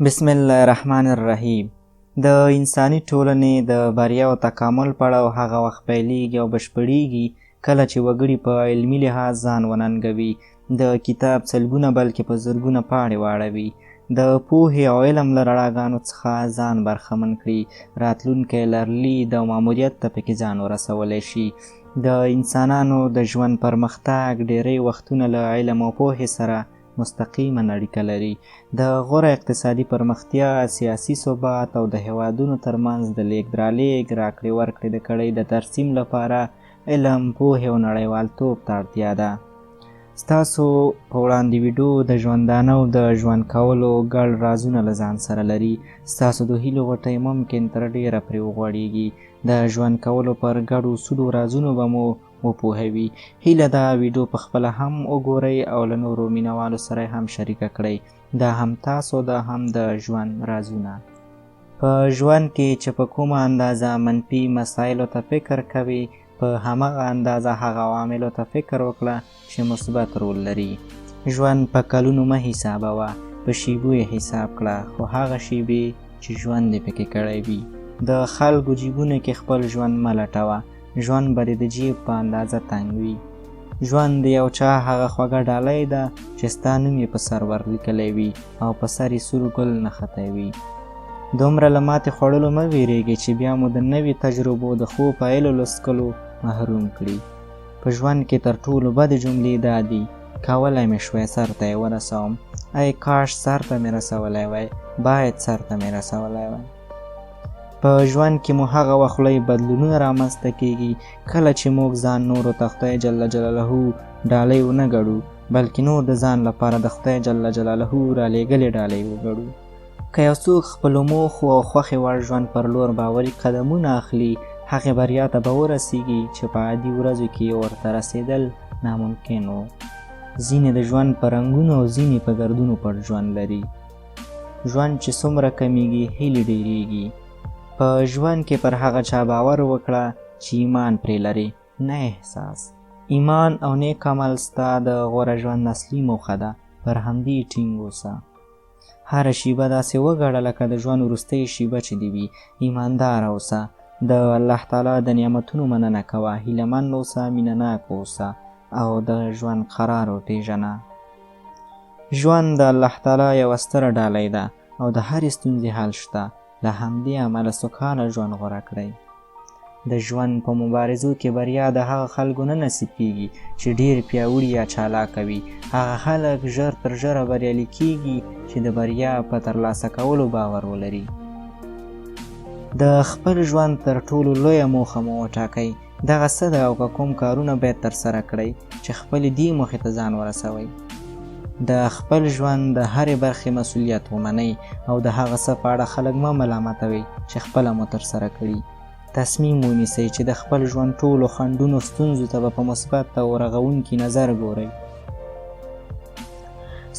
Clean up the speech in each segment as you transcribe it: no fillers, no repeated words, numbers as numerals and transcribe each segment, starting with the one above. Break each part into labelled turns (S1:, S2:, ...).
S1: بسم الله الرحمن الرحیم. د انساني ټولنې د بریا او تکامل پړاو هغه وخت پیلېږي او بشپړېږي کله چې وګړي په علمي لحاظ ځان وننګوي، د کتاب سلګونه بلکې په زرګونه پاڼې واړوي، د پوهې او علم له رڼاګانو څخه ځان برخمن کړي، راتلونکی لرلید او ماموریت ته پکې ځان ورسولی شي. د انسانانو د ژوند پرمختګ ډېری وختونه له علم او پوهې سره مستقیما اړیکه لري. د غوره اقتصادي پرمختیا، سیاسي ثبات او د هېوادونو ترمنځ د لېږد رالېږد، راکړې ورکړې د کړۍ د ترسیم لپاره علم، پوهې او نړیوالتوب ته اړتیا ده. ستاسو په وړاندې ویډیو د ژوندانه او د ژوند کولو ګڼ رازونه له ځان سره لري. ستاسو د هیلو غوټۍ ممکن تر ډېره پرې وغوړېږي. د ژوند کولو پر ګډو اصولو رازونو به مو وپوهوي. هیله ده ویډیو په خپله هم وګورئ او له نورو مینوالو سره هم شریکه کړئ. دا هم تاسو دا هم د ژوند رازونه. په ژوند کې چې په کومه اندازه منفي مسایلو ته فکر کوي، په همغه اندازه هغه عواملو ته فکر وکړه چې مثبت رول لري. ژوند په کلونو مه حسابوه، په شیبو یې حساب کړه، خو هغه شیبې چې ژوند دې پکې کړی وي. د خلکو جیبونو کې خپل ژوند مه لټوه، ژوند به دې د جیب په اندازه تنګ وي. ژوند د یو چا هغه خوږه ډالۍ ده چې ستا نوم یې په سر ورلیکلی وي او په سر یې سور ګل نښتی وي. دومره له ماتې خوړلو مه وېرېږئ چې بیا مو د نوي تجربو د ښو پایلو له څکلو محروم کړي. په ژوند کې تر ټولو بدې جملې دا دي: کولی مې شوای سر ته یې ورسوم، ای کاش سر ته مې رسولی وای، باید سر ته مې رسولی وای. په ژوند کې مو هغه وخت لوی بدلونونه رامنځته کېږي کله چې موږ ځان نورو ته خدای جل جلاله ډالۍ ونه ګڼو، بلکې نور د ځان لپاره د خدای جل جلاله رالېږلې ډالۍ وګڼو. که یو څوک خپلو موخو او خوښې وړ ژوند پر لور باوري قدمونه اخلي، هغې بریا ته به ورسېږي چې په عادي ورځو کې یې ورته رسېدل ناممکن و. ځینې د ژوند په رنګونو او ځینې په ګردونو پټ ژوند لري. ژوند چې څومره کمیږي، هیلې ډېرېږي. په ژوند کې پر هغه چا باور وکړه چې ایمان پرې لرې، نه احساس. ایمان او نیک عمل ستا د غوره ژوند اصلي موخه ده، پر همدې ټینګ اوسه. هره شیبه داسې وګڼه لکه د ژوند وروستۍ شیبه چې دې وي. ایماندار اوسه، د الله تعالی د نعمتونو مننه کوه، هیله مند اوسه، مینه ناک اوسه او د ژوند قرار وپېژنه. ژوند د الله تعالی یوه ستره ډالۍ ده او د هرې ستونزې حل شته. له همدې امله سوکاله ژوند غوره کړئ. د ژوند په مبارزو کې بریا د هغه خلکو نه نصیب کیږي چې ډیر پیاوړي یا چالاکه وي. هغه خلک ژر تر ژره بریالي کیږي چې د بریا په ترلاسه کولو باور ولري. د خپل ژوند تر ټولو لویه موخه مو وټاکئ. دغه څه ده او که کوم کارونه باید ترسره کړئ چې خپلې دې موخې ته ځان ورسوئ. د خپل ژوند د هرې برخې مسولیت ومنئ او د هغه څه په اړه خلک مه ملامتوئ چې خپله مو ترسره کړي. تصمیم ونیسئ چې د خپل ژوند ټولو خنډونو ستونزو ته به په مثبت او رغوونکي نظر ګورئ.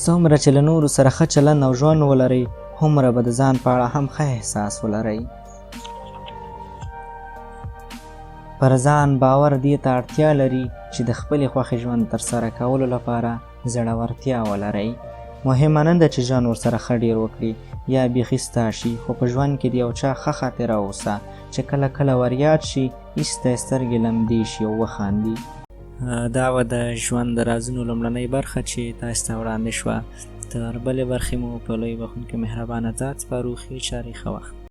S1: څومره چې له نورو سره ښه چلند او ژوند ولرئ، هومره به د ځان په اړه هم ښه احساس ولرئ. پر ځان باور دې ته اړتیا لري چې د خپلې خوښې ژوند ترسره کولو لپاره زړورتیا ولرئ. مهمه نه ده چې ژوند ورسره ښه ډېر وکړي یا بیخي ستا شي، خو په ژوند کې د یو چا ښه خاطره اوسه چې کله کله وریاد شي، ایسته یې سترګې لمدې شي او وخاندي. دا وه د ژوند د رازونو لومړنۍ برخه چې تاسو ته وړاندې شوه. تر بلې برخې مو په لوی بخښونکي مهربانه ذات سپارو. ښې چارې، ښه وخت.